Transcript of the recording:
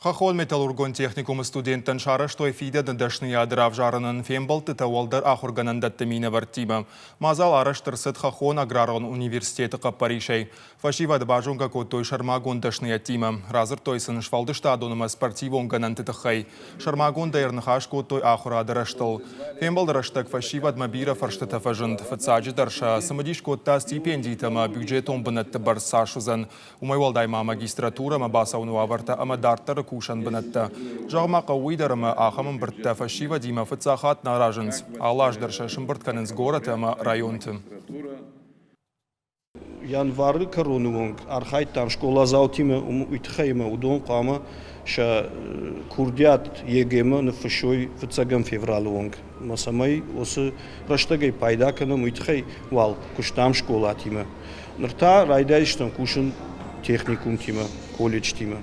Хӕххон-металлургон техникумы студенттӕн сарӕзтой фидӕны дӕсныйад равзарынӕн фембӕлдтытӕ уӕлдӕр ахуыргӕнӕндӕтты минӕвӕрттимӕ. Мадзал арӕзт ӕрцыд Хӕххон аграрон университеты хъӕппӕрисӕй. Фӕсивӕд базонгӕ кодтой сӕрмагонд дӕсныйӕдтимӕ, радзырдтой сын сфӕлдыстадон ӕмӕ спортивон гӕнӕнты тыххӕй. Сӕрмагондӕй ӕрныхас кодтой ахуырады рӕзтыл. Фембӕлды рӕстӕг фӕсивӕдмӕ бирӕ фӕрстытӕ фӕзынд. Фыццаджыдӕр сӕ цымыдис кодта стипендитӕ ӕмӕ бюджетон бынӕтты бӕрц цас уыдзӕн, Уымӕй уӕлдай ма магистратурӕмӕ бацӕуыны уавӕртӕ ӕмӕ дарддӕры кусӕн бынӕттӕ. Зӕгъ ма хъӕуы уый дӕр, ӕмӕ ахӕм ӕмбырдтӕ фӕсивӕдимӕ фыццаг хатт нӕ аразынц. Алы аз дӕр сӕ сӕмбырд кӕнынц горӕты ӕмӕ районты. Январы кӕроны онг архайдтам скъоладзаутимӕ, уый тыххӕй ӕмӕ уыдон хъуамӕ сӕ курдиат ЕГЭ-мӕ ныффыссой фыццӕгӕм февралы онг. Ӕмӕ цӕмӕй уыцы рӕстӕгӕй пайда кӕнӕм, уый тыххӕй уал куыстам скъолатимӕ. Ныр та райдайдзыстӕм кусын техникумтимӕ, колледжтимӕ.